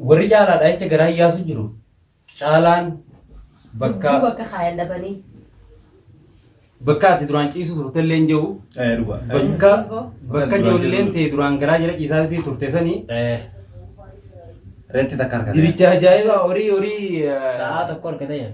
Warri caalaadha jecha garaa iyyaasu jiru. Caalaan bakka Lubbuu bakka kaayan dhabanii. Bakka ati duraan ciisu turtellee hin jiru. Eh, dhugaa. Bakka bakka Duraan ijoolleen ciisu. ta'e duraan garaa jala ciisaa fi turte sanii Reetti takka harkate. dibicha ajaa'ibaa horii horii Sa'aa tokko argate jedha.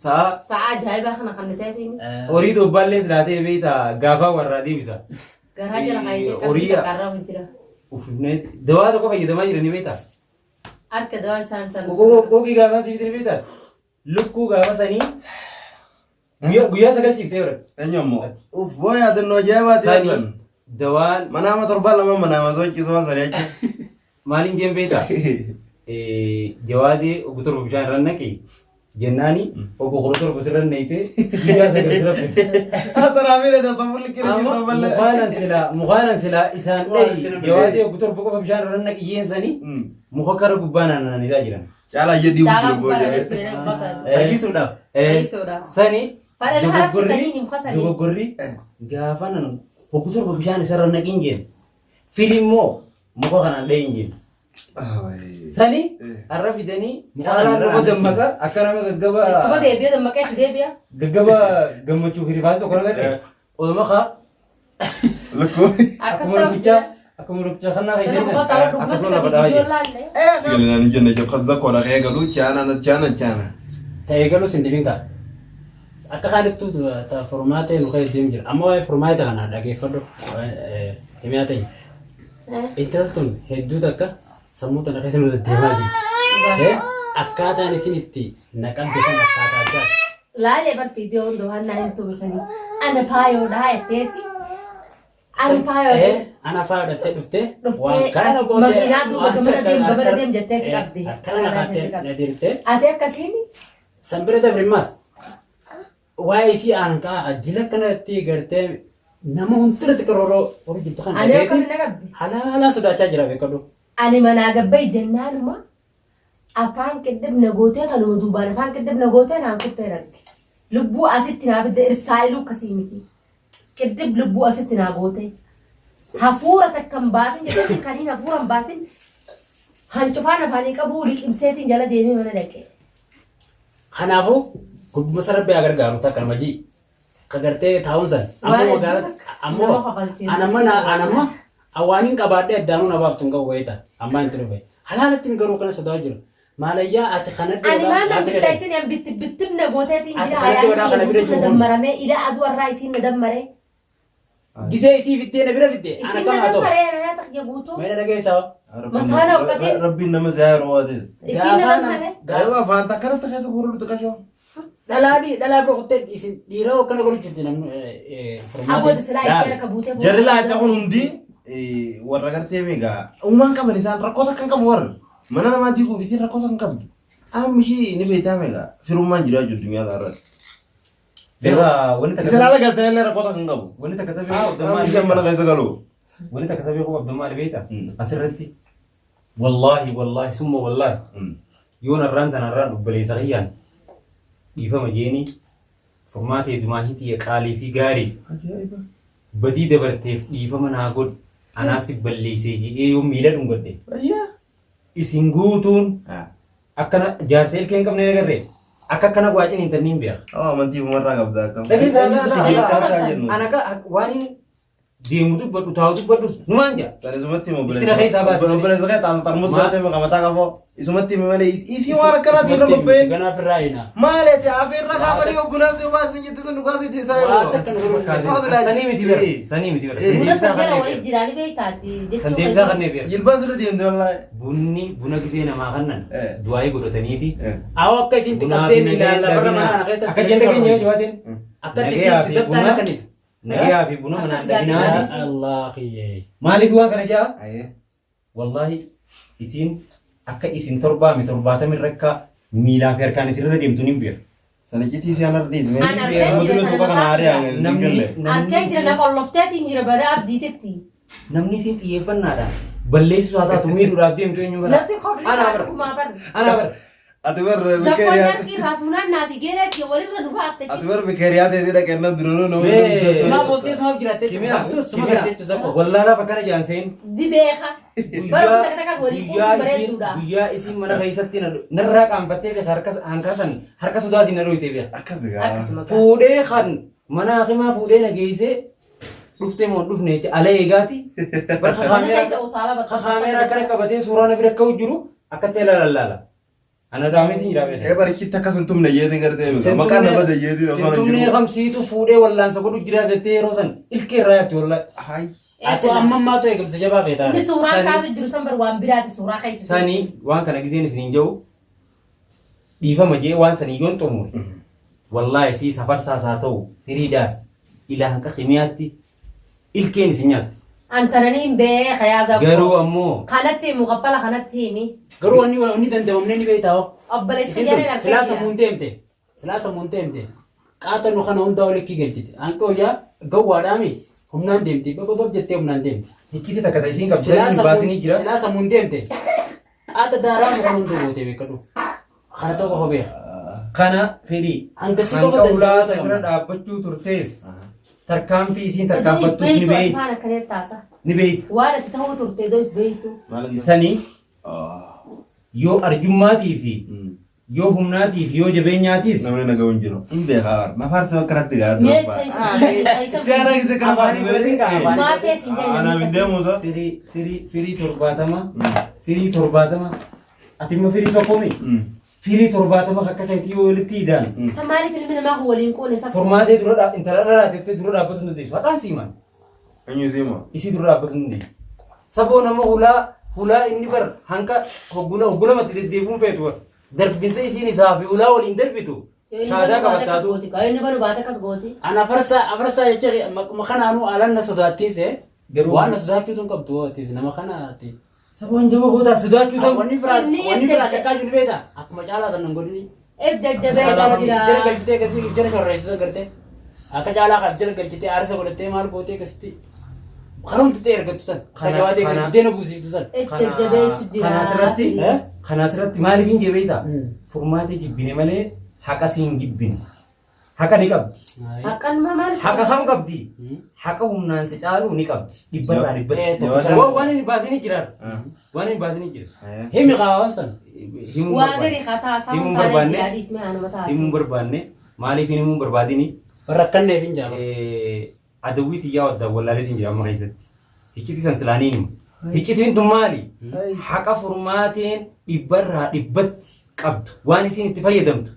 Sa'a Sa'a ajaa'ibaa kana kan ta'e fi horii dobbaallee silaa ta'e beektaa gaafaa warraa deebisa. Garaa jala kaayatee qalbii Horii takka irraa jira. uffifnee dawaa tokko fayyadamaa jiranii beektaa. Harka dawaa isaan san. Qoqii gaafaa si bitanii beektaa. Lukkuu gaafa sanii guyyaa guyyaa 9 ciiftee bara. Eenyu ammoo? Uff boo yaadannoo ajaa'ibaa si Sanii argan. dawaan Manaama torbaan lama manaama osoo ciisu waan sanii achi. Maaliin jeen beektaa? Jawaadee obbo 7 bishaan irra naqi jennaani obbo 17 sirra naqite guyyaa 9 sirra fite. Tanaa miidha taasifamuu likkina Amma jirtu malee. mukaanan silaa mukaanan silaa isaan dhahi jawaadee obbo 7 qofa bishaan irra naqi jeen sanii muka kara gubbaa naannanisaa jiran. Caalaa iyyee diimu Caalaa jiru gubbaa booyyee. irra jireenya gubbaa sana. Fayyisuudhaaf. Fayyisuudhaaf. Sani Fadhan dogoggorri harafisanii muka sanii. Dogoggorri gaafa nan hoggu 7 bishaan isarra naqiin jeen. Firi immoo muka kanaan dhahin jeen. Sani har'a fidanii Muka caalaan sana nama irra dammaqa akka nama gaggaba Ittuma deebi'a dammaqee itti deebi'a. Gaggaba gammachuu fi rifaasii tokko nagarre oduma kaa Lukkuu. Akkas akkuma ta'u rukuchaa akkuma rukuchaa kannaa Sana keessa muka ta'uu dhuguma akkasuma lafa si dhahaa viidiyoo jira. laalle. Galinaan hin jenne jedhu zakkoodha kee galuu chaana chaana chaana. Ta'ee galuu sin dhibin kaa. Akka kaanittuu ta furmaatee nu keessa deemu jira. Amma waa'ee furmaata kana dhageeffadhu. Himiyaa ta'e. Intalli tun hedduu takka sammuu tana keessa nu deddeemaa jirti. Akkaataan isin itti naqabde san akkaataa addaati. Laalee bar viidiyoo hunda waan naa hin tumisanii. Ana faayoodhaa jetteeti. Ana faayoodhaa. Ana faayoo dhattee dhuftee Dhuftee waan kana ati gootee makiinaa duuba waan gamana takka deem, gamana deem jettee si qabde. Akkana na Akkaataa kaattee isin si qabde. na dirtee. Ati akkasiin San bira dabrimmaas waa'ee isii aan kaa ajjila akkanatti gartee nama hunduratti qarooroo horii jirtu kana Ani dhageeti akkamiin na qabde? halaalaan sodaachaa jira beekadhu. Ani manaa gabbayi jennaanuma afaan qiddib na gootee kanuma duubaan afaan qiddib na gootee naan kuttee arge. Lubbuu asitti naa fidde irsaa'iluu akkasii miti. Qiddib lubbuu asitti naa gootee. Hafuura takka hin baasin jedhee kaniin hafuura hin baasin hancufaan afaanii qabuu liqimseetiin jala deemee mana dhaqe. Kanaafuu gubbuma san rabbi haa gargaaru takka nama jii. Ka gartee taa'uun san. Waan Ammoo hedduu magaalaa takka ammoo nama kofalchiisa. anamma na anamma awaanin qabaadhee addaanuu na baaftu hin qabu wayita ammaa hin dhufe. Halaalattiin garuu kana sodaa jiru. Maalayyaa ati kana Ani maal nan bira bitta isin an bitti bittimna gooteetiin Ati jira kana hayaan dhoodhaa kiyya kana bira guutuu na jiru kun. dammaramee ila aduu irraa isiin na dammaree. Gisee isii fiddee na bira fidde ana Isiin kam na haa ta'u. dammaree ana nyaata kiyya guutuu. Meena dhageessaa. Mataa na uqqatee. Rabbiin nama ziyaaruu waatee. Isiin na dammaree. Aywa afaan takkanatti keessa guuruu xiqqashoo. Dhalaa dhalaa bira kuttee isin dhiiraa akkana godhu jirti namni Abboota silaa isii harka buutee. Jarri laaca kun hundi warra gartee meegaa uumaan qaban isaan rakkoo takka hin qabu warra mana namaa diiguuf isiin rakkoo takka hin qabdu. Amma ishii ni beektaa meegaa firummaan jiraa jiru addunyaa kana irratti. Beekaa wanni takka Isin haala galtee illee rakkoo takka hin qabu. Wanni takka taphee qabdu Amma maali isheen mana beektaa? keessa galu. Wanni takka taphee qabdu maali beektaa? Asirratti wallaahi wallaahi summa wallaahi yoon arraan tana arraan obboleessa kiyyaan dhiifama jeenii furmaatee dumaashii tiyya qaalii fi gaarii Ajaa'iba. Badii dabarteef dhiifama naa godhi anaa si balleessee jedhee yoo miila dhungadhe Ayyaa. Isin guutuun Ah. akkana jaarsa ilkee hin qabne agarre akka akkana waacin hin tanniin beeka. Oh, amantii ufumarraa qabda akkam. Dhageessaa Eenyu sitti laa- jira laa- akka jennu. Ana ka waan hin deemu dubbadhu taa'u dubbadhus numaan jaa. San isumatti hima Itti na keessaa baate. obboleessa kee taasa tarmus Ma- gartee maqaa mataa qafoo. Isumatti himi malee isii waan akkanaatiin irra bobba'een. Kanaaf irraa hina. Maali ati afeerra kaafanii obbolaan si obaa si jette sun dhugaa si teessaa Waa yeroo. sakkan godhu. Sanii miti bara. Sanii miti bara. Eh. Buna San san jala deebisaa wayii jiraani beektaati. San deebisaa kannee beeka. Jilbaan sirri deemte wallaahi. Bunni buna gisee namaa kannan Eh. du'aayii godhataniiti. Awwa akka isin Bunaa xiqqattee fi miilaan nagaya lafarra mana dhabinaa. kana keessatti Akka jenne keenya yoo jawaateen. Akka itti Nagayaa isin fi zabtaan buna akkanitu. Nagayaa fi buna manaan Akkas dhabinaa. gaafii Allah kiyyee. Maaliif waan kana jaa? Ayee. Wallaahi isiin akka isin torbaami 70 rakka miilaa fi harkaan isinirra deemtu nin beeka. Sana citii si anar dhiis mee. An arkeen Amma jira dura sana suuqa kana mataa aaree jira. hanga siin Namni galle. namni Arkeen jira na isin qollofteetiin jira bara abdiitetti. Namni isin xiyyeeffannaadhaan balleessuu haa taatu miidhuudhaaf deemtu eenyu bara? Natti kofli Anaa bara. dhugumaa bara. Anaa bara. Ati bar Zakkoon bikeeriyaa. jarqii irraa fuunaan naa fi geereetti walirra nu baafte. Ati bar bikeeriyaa ta'ee dhaqennaan duraruu nama Mee. Sumaa booltee sumaaf jiraattee Kimiyaa, haftus suma kimiyaa. galtee jechuudha zakko. Wallaalaa fakkana jaan seen. Dibeeka. Bara takka takkas walii Guyyaa quufuun isiin bareedduudha. guyyaa isiin mana keessatti narraa qaanfattee beeka harka hankasan harka sodaatiin na dhoyte beeka. Akkas egaa. Akkasuma gaa. Fuudhee kan mana hakimaa fuudhee na geessee dhuftee moo hin dhufne jecha ala eegaati. Bakka Mana kaameeraa keessa utaalaa bakka kaameeraa akkana qabatee suuraa na bira ka'u jiru akka ta'e laala. Ana daameetiin jira Ee beeka. barichitti akkas hin tumne jeetiin gartee miti. Maqaan nama jeetiin osoo hin Sintumnee jiru. kamsiitu fuudhee wallaansa godhu jira jettee yeroo san ilkee irraa yaafti wallaahi. Hayi. Atu amma ammaatu eegumsa jabaa feetaa. Inni suuraan Sanii- kaasu jiru san bar waan biraati suuraa keessa. Sanii waan kana gizeen isin hin jiru dhiifama jee waan sanii yoon xumure. Wallaahi sii safarsaas haa ta'u firiidaas ilaa hanqa kimiyaatti ilkeen isin nyaatti. Antananiin beeka yaa zakkoo. Garuu ammoo Kanatti himu kaffala kanatti himi. Garuu wanni wanni danda'amne ni beektaa hoo. Obboleessi Isin jareen tun silaa argee jira. sammuun deemte. Silaa sammuun deemte. Qaata nu kana hundaa olitti galchite. Hanqa hojjaa gawwaadhaami humnaan deemti. Bababab jettee humnaan deemti. hikkiti takka ta'e isiin qabdu Silaa hin baasinii jira. Silaa sammuun deemte. Qaata daaraa nu kana hunda gootee beekadhu. Kana ta'uu qofa beeka. Kana fedhii Hangasii hanqa qofa ulaa danda'amsa san bira qabna. dhaabbachuu turtees tarkaanfii isiin Iddoo if tarkaanfattus ni beeytu beeytu. afaan akkanee taasa. Ni beeytu. Waan ati ta'uu turte iddoo if beeytu. Sanii yoo arjummaatii fi yoo humnaatii fi yoo jabeenyaatiis Namni nagaa hin jiru. Hin beekaa bara. Nafaarsi bakka irratti gaa Mee tura. keessa Jaara keessa kana Afaanii godhatiin kaa afaanii. Maatee siin jedhe Anaaf hin deemu isa. firii firii firii 70 firii 70 ati immoo firii tokkomi firii 70 akka keetii yoo walitti hidhaan Isa maaliif ilmi namaa kun waliin qoone isa furmaatee dura intala dhalaatettee dura dhaabbatu hin dandeessu. Haqaan siimaan Eenyu siima? isii dura dhaabbatu hin dandeessu. Saboo nama hulaa hulaa inni bar hanqa hoggula hoggulamatti deddeebi'uun feetu bar darbinsa isiin isaa fi hulaa waliin darbitu Yoo inni shaadaa banu baate akkas qabattaatu. gooti. Yoo inni banu baate akkas gooti. Ana afarsaa afarsaa jecha kanaanuu alaan na sodaattiise. Garuu- Waan na sodaachuutu hin qabdu ati nama kana ati. Saboon jaba gootaa sodaachuu ta'u. Wanni biraas Inni wanni biraas jajja- akkaa jiru beektaa akkuma caalaa sana hin godhini. If jajjabeessa jira. Jala galchitee akkasii jala shorreessisan gartee akka caalaa kan jala galchitee aarsa godhattee maal gootee akkasitti karumti ta'e ergattu san Kana- kajawaatee kana- buddeena buusiiftu san. If jajjabeessu jira. Kana asirratti Eh? kana asirratti maaliif hin jebeeyta? Mm. Furmaatee jibbine malee haqa siin jibbine. Haqa ni qabdi. Haqqan maal? Haqa kam qabdi? Mm. Haqa humnaan si caalu ni qabdi. Dhibbarraa dhibbatti. Eh, tokko Jawaadaan- caalaa. Waan hin baasinii jira. Waan hin baasinii jira. Himi kaawwan san. Himuun Waa barbaanne. gadi haa taasaa Himuun taanee barbaanne. jira dhiisme haanuma taate. Himuun barbaanne. Maaliif hin himuun barbaadini? Rakkanneef hin jaaba. Adawwii xiyyaa waddaa wallaaleetiin jira amma keessatti. Hiccitii san silaanii himu. Hiccitiin tun maali? Haqa furmaateen dhibbarraa dhibbatti qabdu. Waan isiin itti fayyadamtu.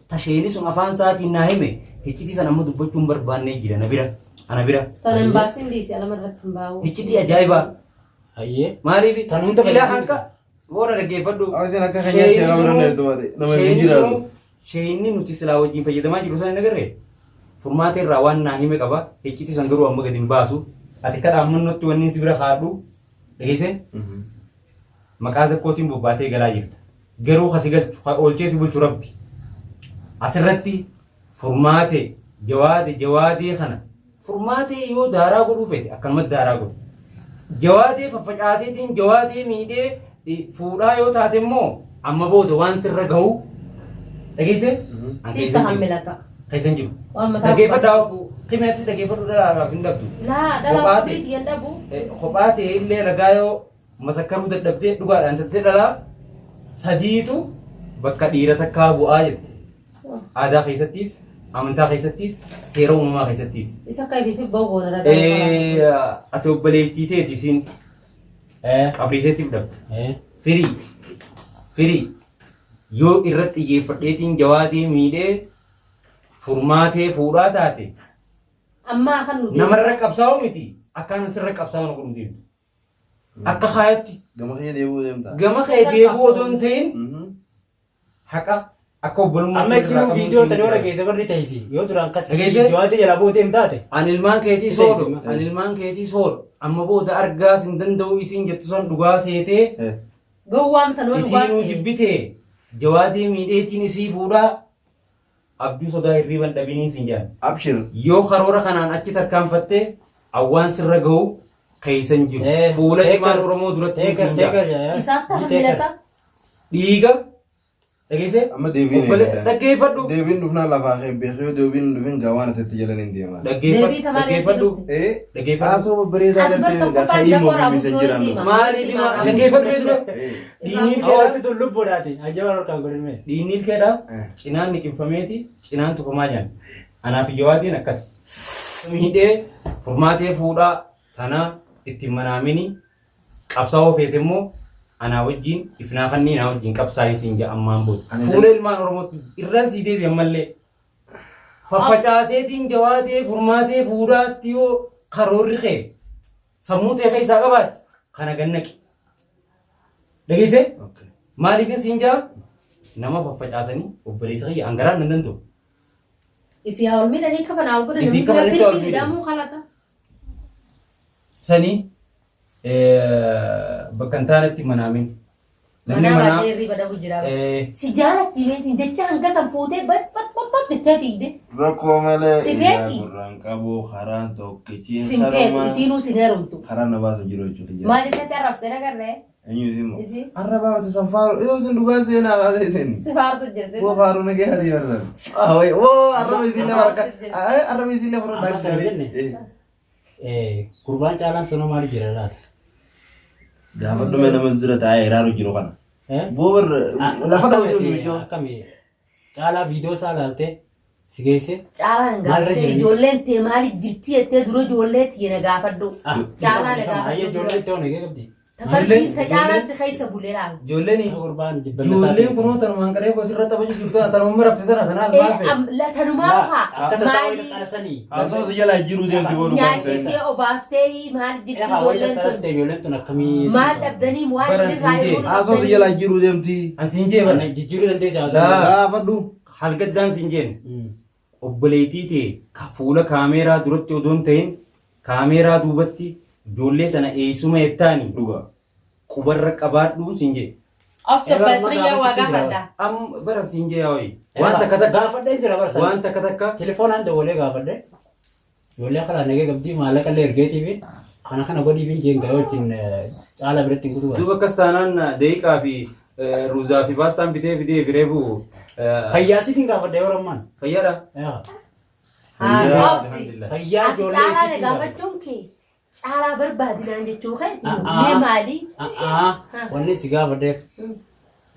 Tasheenii sun afaan isaatiin naa hime hiccitii san amma dubbachuun barbaannee jira na bira. Ana bira. Tana hin baasin dhiisi alama irratti hin baa'u. Hiccitii ajaa'ibaa. Hayyee. Maaliif? Tan hunda Ilaa fayyadamtu. hanqa boona dhaggeeffadhu. Isin akka keenyaa sheekaa bira dheetu bare nama hin jiraatu. Sheeyinni nuti silaa wajjin fayyadamaa jiru sana hin agarree? Furmaata irraa waan naa hime qaba. Hiccitii san garuu amma gadi hin baasu. Ati kadha ammannootti wanni si bira kaadhu. Dhageessee? Maqaa zakkootiin bobbaatee galaa jirta. Garuu kasi galchu, ka oolchee si bulchu Rabbi. Asirratti furmaate jawaade jawaadee kana furmaatee yoo daaraa godhuu feete akkanumatti daaraa godhu. Jawaadee faffacaaseetiin jawaadee miidhee fuudhaa yoo taate immoo amma booda waan sirra gahu dhageessee? An Sitta keessa hin jiru. hammilata. Keessa hin jiru. Waan mataa Dhaggeeffadhaa gubbaa qimeetti dhaggeeffadhu dhalaadhaaf hin dhabdu. Laa dhala Kophaa ofiiti hin dhabu. Kophaa ta'e illee ragaa yoo masakkaruu dadhabdee dhugaadhaan tattee dhalaa sadiitu bakka dhiira takkaa bu'aa jette. Aadaa keessattis, amantaa keessattis, seera uumamaa keessattis. Isa akka ifiif bahu goona ragaa. Ati obboleettii teeti isiin Eh. qabrii teetiif dhabde. Eh. Firii firii yoo irratti xiyyeeffadheetiin jawaadee miidhee furmaatee fuudhaa taate Ammaa kan nu namarra qabsaa'u miti akkaan sirra qabsaa'u na godhuu deemtu. Akka kaayatti Gama kee deebi'uu deemta. gama kee deebi'uu odoo hin ta'in haqa akka obbolummaa Amma isin viidiyoo tani warra keessa barri ta'isi yoo duraan kas Dhageessee? jawaatee jalaa bootee hin taate. Ani ilmaan keetii Isa soodho. isin Ani ilmaan keetii soodho. Amma booda argaas hin danda'u isiin jettu san dhugaa seetee Gowwaan tanuma isiinuu dhugaas. jibbitee jawaadee miidheetiin isii fuudhaa abjuu sodaa hirriiban dhabiniin siin jedhan. Abshir. Yoo karoora kanaan achi tarkaanfattee awwaan sirra ga'u keessa hin jiru. Fuula ilmaan Oromoo duratti Teekar siin jedha. teekar. Isaatti hammilata. Dhiiga Dhageessee? Amma deebiin eeggadha. Dhaggeeffadhu. Deebiin dhufnaan lafaa kee beeku yoo deebiin hin dhufin gaa waan ati jalan hin deemaa. Deebii tamaa leessee Dhaggeeffadhu. dhufte. Eh, Dhaggeeffadhu. haasoo babbareedaa Ati bar galtee gaa tokkoffaan ka'ii isa qoraa mootummaa isa bultoo jiraan. siima. Maaliif hima? Dhaggeeffadhu mee dura. Eh, Dhiinni keedha. Hawwaatti tun lubbuudhaati. Ajjaba harkaan godhime. Dhiinni keedha. Eh. Cinaan liqimfameeti cinaan tufamaa jiran. Anaaf ijawaatiin akkas. Miidhee furmaatee fuudhaa tana ittiin manaamini qabsaa'oo feete immoo anaa wajjin ifnaa kanneen naa wajjin qabsaa'ee siin jedha ammaan booda. Ani Fuula ilmaan Oromootti irraan sii deebi ammallee. Faffacaaseetiin jawaatee furmaatee fuudhaatti yoo karoorri kee sammuu ta'e keessaa qabaatte kana gannaqi. Dhageessee? Okay. Maaliifin siin jaa nama faffacaasanii obboleessa kiyya angaraan nan danda'u. Ifi haa ol miidhanii kafan haa ol godhan Ifii namni kafanitti biratti ol ilfi miidhan. didamuu kalata. Sanii bakka hin taanetti manaamin. Namni Manaa manaa baatee hirriba dhabu jira. eh, Si jaalatti mee sin jecha hanga san fuutee bat bat bat bat jettee fiigde. Rakkoo malee Si ijaa feeti? gurraan qabu karaan tokkichi Sin feetu isiinuu sin heerumtu. karaan na baasu jiru jechuudha. Maal jettee si arrabsee nagarree? Eenyu isin moo? Isii. Arrabaa miti san faaru yoo isin dhugaa seenaa kaasee isin. Si faarsu jirti. Woo faaruu nagee hatii barsan. Ah wayii woo arraba isin lafa harka arraba isin lafa harka Amma sana jenne? Gurbaan caalaan sunoo maal jira laata? Gaafa dhume nama dura taa'ee iraaru jiru kana. Boobar lafa dha'u jiru namichoo. Akkami caalaa viidiyoo isaa ilaaltee si geesse? Caalaa na Maalirra gaafatte jirani? ijoolleen tee maali jirti jettee dura ijoollee tiyya na gaafadhu. Caalaa na gaafadhu Ayyee dura. ijoolleen ta'uu nagee qabdi. Tafarriin ta caalaan si keessa bulee laala. Ijoolleen Gurbaan jibbanna isaa. ijoolleen kunoo tanumaan qaree koo sirra taphachuu jirtu tana tanuma marabte tana tanaaf maal Ee fe'e? tanumaa faa Akka tasaa maali wayita xalasanii. Haasoo si jalaa jiru deemti boo dhugaan nyaachisee seenaa. obaaftee maal jirti Egaa wayita ijoolleen tun xalaste ijoolleen tun akkamii. maal dhabdanii waan Baran isinirraa siin hir'uu Haasoo si dhabdanii. jalaa jiru deemti. An siin jee bara. Jijjiiruu dandeessa haasoo. Laa. Gaafadhu. Halgaddaan siin jeen obboleettii tee ka fuula kaameeraa duratti odoo hin ta'in kaameeraa duubatti ijoollee tana eessuma jettaani Dhugaa. qubarra qabaadhuun siin jee. Obsa basriyaa waa gaafadha. Am bara siin jee yaa wayi. Waan takka takka Gaafadhee jira barsa. waan takka takka Telefoonaan dawwalee gaafadhe. Ijoollee karaa nagee qabdii maallaqa illee ergeetii fi kana kana godhiif hin jeen gaa wajjin caalaa biratti hin kutuu. duuba akkas taanaan daqiiqaa fi ruuzaa fi baastaan bitee fidee fi reefu Fayyaa sitiin gaafadhe yeroo ammaan. fayyaadha. Haa obsi. Alhamdulillah. Fayyaa Ati ijoollee caalaa na sitiin gaafadhe. gaafachuun kee caalaa barbaadinaan jechuu keeti Ah, ah. mee maali? Wanni si gaafadheef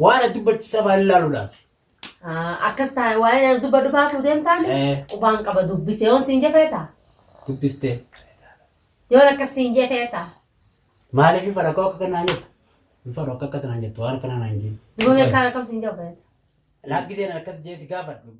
waan ati dubbachiisaa baay'ee ilaaluudhaaf. Akkas taa'e waa'ee na dubba dubaasuu deemtaani qubaan qaba dubbise yoon siin jefeeta Dubbistee. yoon akkas siin jefeeta Maaliif hin fadha akka kanaan jettu? Hin fadhu akka akkas naan jettu waan akkanaa naan jennu. duba meekaan akkam siin jefeeta. Lakkiseen akkas jee si gaafadhu.